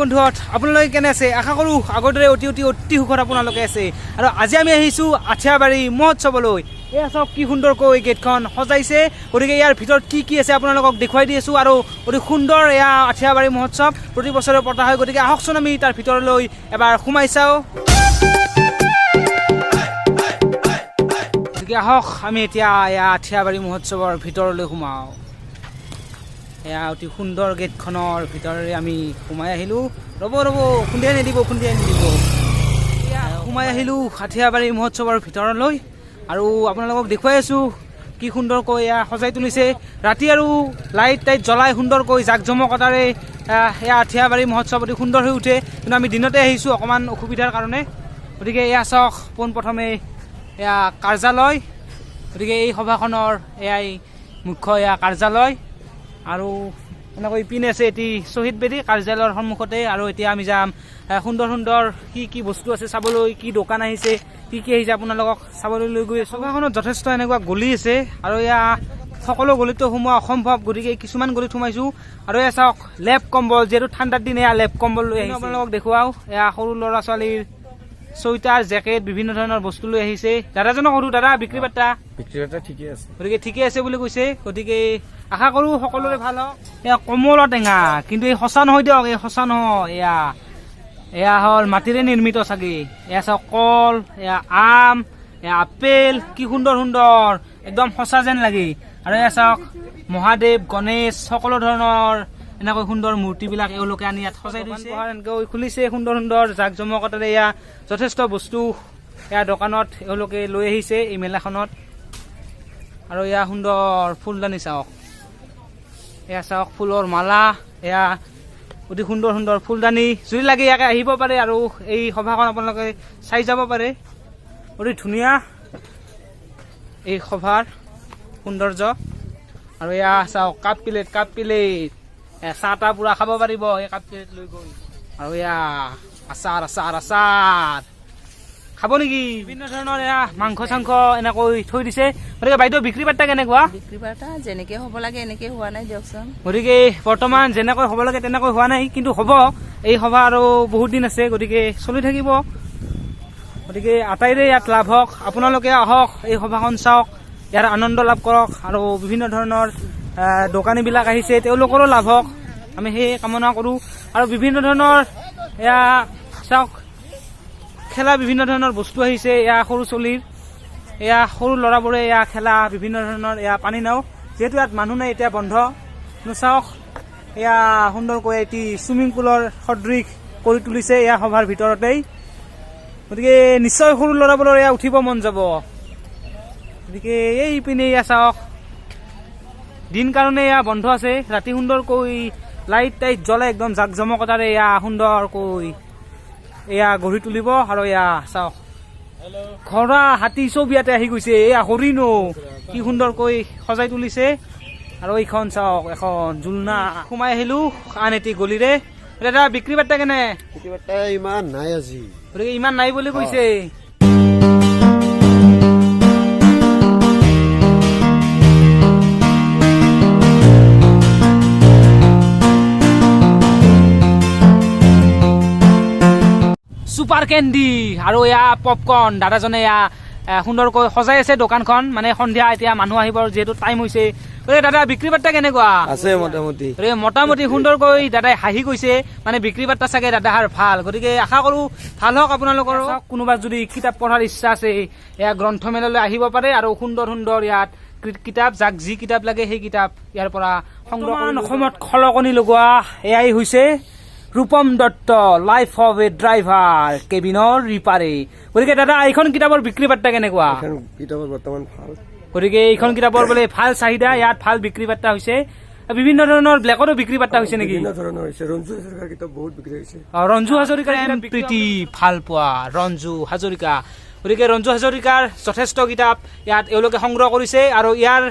বন্ধুহঁত, আপোনালোকে কেনে আছে? আশা কৰোঁ আগৰ দৰে অতি অতি অতি সুখত আপোনালোকে আছে। আৰু আজি আমি আহিছোঁ আঠিয়াবাৰী মহোৎসৱলৈ। এয়া চাওক, কি সুন্দৰকৈ গেটখন সজাইছে। গতিকে ইয়াৰ ভিতৰত কি কি আছে আপোনালোকক দেখুৱাই দি আছোঁ। আৰু অতি সুন্দৰ এয়া আঠিয়াবাৰী মহোৎসৱ প্ৰতি বছৰে পতা হয়। গতিকে আহকচোন, আমি তাৰ ভিতৰলৈ এবাৰ সোমাই চাওঁ। গতিকে আহক, আমি এতিয়া এয়া আঠিয়াবাৰী মহোৎসৱৰ ভিতৰলৈ সোমাওঁ। এয়া অতি সুন্দৰ গেটখনৰ ভিতৰেৰে আমি সোমাই আহিলোঁ। ৰ'ব ৰ'ব, খুন্দিয়াই নিদিব, খুন্দিয়াই নিদিব। এয়া সোমাই আহিলোঁ আঠিয়াবাৰী মহোৎসৱৰ ভিতৰলৈ আৰু আপোনালোকক দেখুৱাই আছোঁ কি সুন্দৰকৈ এয়া সজাই তুলিছে। ৰাতি আৰু লাইট টাইট জ্বলাই সুন্দৰকৈ জাক জমকতাৰে এয়া আঠিয়াবাৰী মহোৎসৱ অতি সুন্দৰ হৈ উঠে। কিন্তু আমি দিনতে আহিছোঁ অকণমান অসুবিধাৰ কাৰণে। গতিকে এয়া চাওক, পোনপ্ৰথমে এয়া কাৰ্যালয়। গতিকে এই সভাখনৰ এয়াই মুখ্য এয়া কাৰ্যালয়। আৰু এনেকৈ ইপিনে আছে এটি শ্বহীদ বেদী কাৰ্যালয়ৰ সন্মুখতে। আৰু এতিয়া আমি যাম সুন্দৰ সুন্দৰ কি কি বস্তু আছে চাবলৈ, কি দোকান আহিছে, কি কি আহিছে আপোনালোকক চাবলৈ লৈ গৈ আছোঁ। সভাখনত যথেষ্ট এনেকুৱা গলি আছে আৰু এয়া সকলো গলিতো সোমোৱা অসম্ভৱ, গতিকে কিছুমান গলিত সোমাইছোঁ। আৰু এয়া চাওক, লেপ কম্বল, যিহেতু ঠাণ্ডাৰ দিন, এয়া লেপ কম্বল লৈ আহিছে। আপোনালোকক দেখুৱাওঁ, এয়া সৰু ল'ৰা ছোৱালীৰ চুৱেটাৰ, জেকেট, বিভিন্ন ধৰণৰ বস্তু লৈ আহিছে। দাদাজনক সুধো, দাদা, বিক্ৰী বাৰ্তা? বিক্ৰী বাৰ্তা ঠিকে আছে। গতিকে ঠিকে আছে বুলি কৈছে। গতিকে আশা কৰো সকলোৰে ভাল হওক। এয়া কমলা টেঙা, কিন্তু এই সঁচা নহয় দিয়ক, এই সঁচা নহয়। এয়া এয়া হ'ল মাটিৰে নিৰ্মিত চাগে। এয়া চাওক, কল, এয়া আম, এয়া আপেল, কি সুন্দৰ সুন্দৰ, একদম সঁচা যেন লাগে। আৰু এয়া চাওক, মহাদেৱ, গণেশ, সকলো ধৰণৰ এনেকৈ সুন্দৰ মূৰ্তিবিলাক এওঁলোকে আনি ইয়াত সজাই থৈছে। এনেকৈ খুলিছে সুন্দৰ সুন্দৰ জাক জমকতাৰে। এয়া যথেষ্ট বস্তু এয়া দোকানত এওঁলোকে লৈ আহিছে এই মেলাখনত। আৰু এয়া সুন্দৰ ফুলদানি চাওক, এয়া চাওক ফুলৰ মালা, এয়া অতি সুন্দৰ সুন্দৰ ফুলদানি। যদি লাগে ইয়াকে আহিব পাৰে আৰু এই সভাখন আপোনালোকে চাই যাব পাৰে। অতি ধুনীয়া এই সভাৰ সৌন্দৰ্য। আৰু এয়া চাওক, কাপ প্লেট, কাপ প্লেট, এয়া চাহ তাহ পুৰা খাব পাৰিব এই কাপ প্লেট লৈ গৈ। আৰু এয়া আচাৰ, আচাৰ, আচাৰ খাব নেকি? বিভিন্ন ধৰণৰ এয়া মাংস চাংস এনেকৈ থৈ দিছে। গতিকে বাইদেউ, বিক্ৰী বাৰ্তা কেনেকুৱা? বিক্ৰী বাৰ্তা যেনেকে হ'ব লাগে এনেকে হোৱা নাই দিয়কচোন। গতিকে বৰ্তমান যেনেকৈ হ'ব লাগে তেনেকৈ হোৱা নাই, কিন্তু হ'ব। এই সভা আৰু বহুত দিন আছে, গতিকে চলি থাকিব। গতিকে আটাইৰে ইয়াত লাভ হওক। আপোনালোকে আহক, এই সভাখন চাওক, ইয়াৰ আনন্দ লাভ কৰক। আৰু বিভিন্ন ধৰণৰ দোকানীবিলাক আহিছে, তেওঁলোকৰো লাভ হওক, আমি সেই কামনা কৰোঁ। আৰু বিভিন্ন ধৰণৰ এয়া চাওক, খেলা বিভিন্ন ধৰণৰ বস্তু আহিছে। এয়া সৰু চলিৰ, এয়া সৰু ল'ৰাবোৰে এয়া খেলা বিভিন্ন ধৰণৰ এয়া পানী নাও। যিহেতু ইয়াত মানুহ নাই, এতিয়া বন্ধ। কিন্তু চাওক, এয়া সুন্দৰকৈ এটি চুইমিং পুলৰ সদৃশ কৰি তুলিছে এয়া সভাৰ ভিতৰতেই। গতিকে নিশ্চয় সৰু ল'ৰাবোৰৰ এয়া উঠিব মন যাব। গতিকে এইপিনে এয়া চাওক, দিন কাৰণে এয়া বন্ধ আছে। ৰাতি সুন্দৰকৈ লাইট টাইট জ্বলাই একদম জাক জমকতাৰে এয়া সুন্দৰকৈ এয়া গঢ়ি তুলিব। আৰু এয়া চাওক, ঘোঁৰা, হাতী চব ইয়াতে আহি গৈছে। এয়া হৰিণো কি সুন্দৰকৈ সজাই তুলিছে। আৰু এইখন চাওক, এখন জোলনা। সোমাই আহিলো আন এটি গলিৰে। দাদা, বিক্ৰী বাৰ্তা কেনে? বিক্ৰী বাৰ্তা ইমান নাই আজি। গতিকে ইমান নাই বুলি কৈছে। চুপাৰ কেণ্ডি আৰু এয়া পপকৰ্ণ। দাদাজনে এয়া সুন্দৰকৈ সজাই আছে দোকানখন, মানে সন্ধিয়া এতিয়া মানুহ আহিব যিহেতু টাইম হৈছে। গতিকে দাদা, বিক্ৰী বাৰ্তা কেনেকুৱা? আছে মোটামুটি। গতিকে মোটামুটি। সুন্দৰকৈ দাদাই হাঁহি কৈছে, মানে বিক্ৰী বাৰ্তা চাগে দাদাৰ ভাল। গতিকে আশা কৰো ভাল হওক আপোনালোকৰো। কোনোবা যদি কিতাপ পঢ়াৰ ইচ্ছা আছে, এয়া গ্ৰন্থমেলালৈ আহিব পাৰে আৰু সুন্দৰ সুন্দৰ ইয়াত কিতাপ, যাক যি কিতাপ লাগে সেই কিতাপ ইয়াৰ পৰা সংগ্ৰহ কৰি। অসমত খলকনি লগোৱা এয়াই হৈছে Rupam Dutta, life of a driver কেবিনৰ ৰিপাৰে। গতিকে দাদা, এইখন কিতাপৰ বিক্ৰী বাৰ্তা কেনেকুৱা? এখন কিতাপৰ বৰ্তমান ভাল। গতিকে এইখন কিতাপৰ বোলে ভাল চাহিদা, ইয়াত ভাল বিক্ৰী বাৰ্তা হৈছে। বিভিন্ন ধৰণৰ ব্লেকতো বিক্ৰী বাৰ্তা হৈছে নেকি? বিভিন্ন ধৰণৰ হৈছে। ৰঞ্জু হাজৰিকাৰ কিতাপ বহুত বিক্ৰী হৈছে। ৰঞ্জু হাজৰিকাৰ কিতাপ, প্ৰীতি ভাল পোৱা ৰঞ্জু হাজৰিকা। গতিকে ৰঞ্জু হাজৰিকাৰ যথেষ্ট কিতাপ ইয়াত এওঁলোকে সংগ্ৰহ কৰিছে। আৰু ইয়াৰ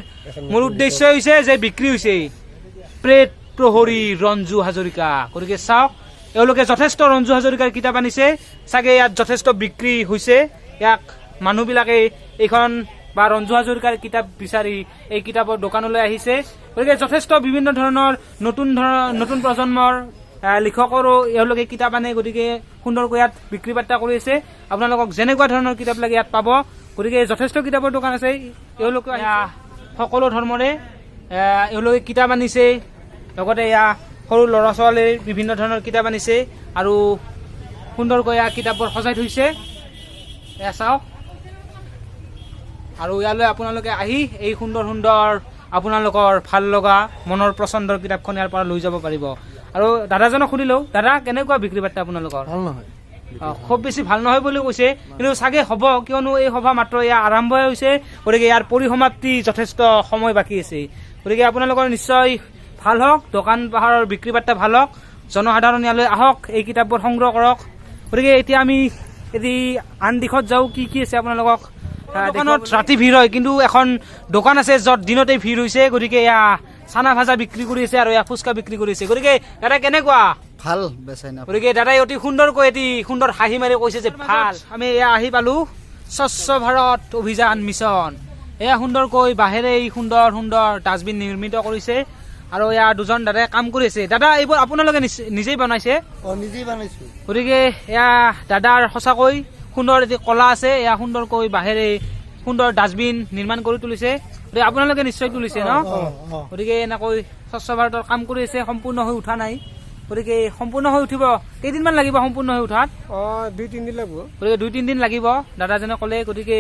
মূল উদ্দেশ্য হৈছে যে বিক্ৰী হৈছে প্ৰেত প্ৰহৰী ৰঞ্জু হাজৰিকা। গতিকে চাওক, এওঁলোকে যথেষ্ট ৰঞ্জু হাজৰিকাৰ কিতাপ আনিছে, চাগে ইয়াত যথেষ্ট বিক্ৰী হৈছে। ইয়াক মানুহবিলাকে এইখন বা ৰঞ্জু হাজৰিকাৰ কিতাপ বিচাৰি এই কিতাপৰ দোকানলৈ আহিছে। গতিকে যথেষ্ট বিভিন্ন ধৰণৰ নতুন ধৰণৰ নতুন প্ৰজন্মৰ লিখকৰো এওঁলোকে কিতাপ আনে। গতিকে সুন্দৰকৈ ইয়াত বিক্ৰী বাৰ্তা কৰি আছে। আপোনালোকক যেনেকুৱা ধৰণৰ কিতাপ লাগে ইয়াত পাব। গতিকে যথেষ্ট কিতাপৰ দোকান আছে। এওঁলোকে সকলো ধৰ্মৰে এওঁলোকে কিতাপ আনিছে, লগতে এয়া সৰু ল'ৰা ছোৱালীৰ বিভিন্ন ধৰণৰ কিতাপ আনিছে আৰু সুন্দৰকৈ এয়া কিতাপবোৰ সজাই থৈছে। এয়া চাওক। আৰু ইয়ালৈ আপোনালোকে আহি এই সুন্দৰ সুন্দৰ আপোনালোকৰ ভাল লগা মনৰ পচন্দৰ কিতাপখন ইয়াৰ পৰা লৈ যাব পাৰিব। আৰু দাদাজনক সুধিলেও, দাদা, কেনেকুৱা বিক্ৰী বাৰ্তা আপোনালোকৰ? ভাল নহয়। খুব বেছি ভাল নহয় বুলি কৈছে, কিন্তু চাগে হ'ব, কিয়নো এই সভা মাত্ৰ ইয়াৰ আৰম্ভই হৈছে। গতিকে ইয়াৰ পৰিসমাপ্তি যথেষ্ট সময় বাকী আছে। গতিকে আপোনালোকৰ নিশ্চয় ভাল হওক, দোকান পাহাৰৰ বিক্ৰী বাৰ্তা ভাল হওক, জনসাধাৰণ ইয়ালৈ আহক, এই কিতাপবোৰ সংগ্ৰহ কৰক। গতিকে এতিয়া আমি যদি আন দিশত যাওঁ, কি কি আছে আপোনালোকক। দোকানত ৰাতি ভিৰ হয়, কিন্তু এখন দোকান আছে য'ত দিনতে ভিৰ হৈছে। গতিকে এয়া চানা ভাজা বিক্ৰী কৰি আছে আৰু এয়া ফুচকা বিক্ৰী কৰি আছে। গতিকে দাদা, কেনেকুৱা? ভাল বেচাই না। গতিকে দাদাই অতি সুন্দৰকৈ এটি সুন্দৰ হাঁহি মাৰি কৈছে যে ভাল। আমি এয়া আহি পালো স্বচ্ছ ভাৰত অভিযান মিছন। এয়া সুন্দৰকৈ বাঁহেৰে এই সুন্দৰ সুন্দৰ ডাষ্টবিন নিৰ্মিত কৰিছে আৰু এয়া দুজন দাদাই কাম কৰি আছে। দাদা, এইবোৰ আপোনালোকে নিজেই বনাইছে? অ, নিজেই বনাইছো। গতিকে এয়া দাদাৰ সঁচাকৈ সুন্দৰ এটি কলা আছে। এয়া সুন্দৰকৈ বাঁহেৰে সুন্দৰ ডাষ্টবিন নিৰ্মাণ কৰি তুলিছে। গতিকে আপোনালোকে নিশ্চয় তুলিছে ন? গতিকে এনেকৈ স্বচ্ছ ভাৰতৰ কাম কৰি আছে। সম্পূৰ্ণ হৈ উঠা নাই, গতিকে সম্পূৰ্ণ হৈ উঠিব। কেইদিনমান লাগিব সম্পূৰ্ণ হৈ উঠাত? অ, 2-3 দিন লাগিব। গতিকে 2-3 দিন লাগিব দাদাজনে ক'লে। গতিকে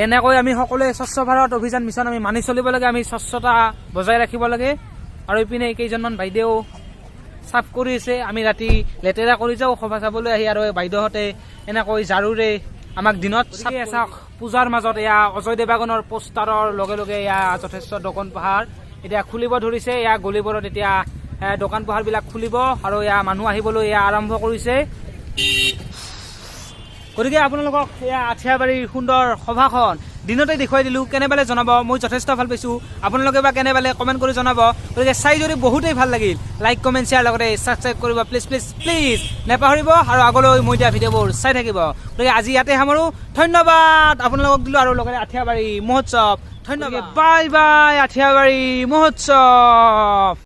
এনেকৈ আমি সকলোৱে স্বচ্ছ ভাৰত অভিযান মিছন আমি মানি চলিব লাগে, আমি স্বচ্ছতা বজাই ৰাখিব লাগে। আৰু ইপিনে কেইজনমান বাইদেউ চাফ কৰি আছে। আমি ৰাতি লেতেৰা কৰি যাওঁ সভা চাবলৈ আহি আৰু এই বাইদেউহঁতে এনেকৈ ঝাৰুৰে আমাক দিনত চাওক। পূজাৰ মাজত এয়া অজয় দেৱগনৰ পোষ্টাৰৰ লগে লগে এয়া যথেষ্ট দোকান পোহাৰ এতিয়া খুলিব ধৰিছে। এয়া গলিবোৰত এতিয়া দোকান পোহাৰবিলাক খুলিব আৰু এয়া মানুহ আহিবলৈ এয়া আৰম্ভ কৰিছে। গতিকে আপোনালোকক এয়া আঠিয়াবাৰীৰ সুন্দৰ সভাখন দিনতে দেখুৱাই দিলোঁ। কেনে পালে জনাব। মই যথেষ্ট ভাল পাইছোঁ। আপোনালোকে বা কেনে পালে কমেণ্ট কৰি জনাব। গতিকে চাই যদি বহুতেই ভাল লাগিল, লাইক, কমেণ্ট, শ্বেয়াৰ লগতে ছাবস্ক্ৰাইব কৰিব প্লিজ প্লিজ প্লিজ নেপাহৰিব আৰু আগলৈ মই দিয়া ভিডিঅ'বোৰ চাই থাকিব। গতিকে আজি ইয়াতে সামৰোঁ। ধন্যবাদ আপোনালোকক দিলোঁ আৰু লগতে আঠিয়াবাৰী মহোৎসৱ। ধন্যবাদ, বাই বাই, আঠিয়াবাৰী মহোৎসৱ।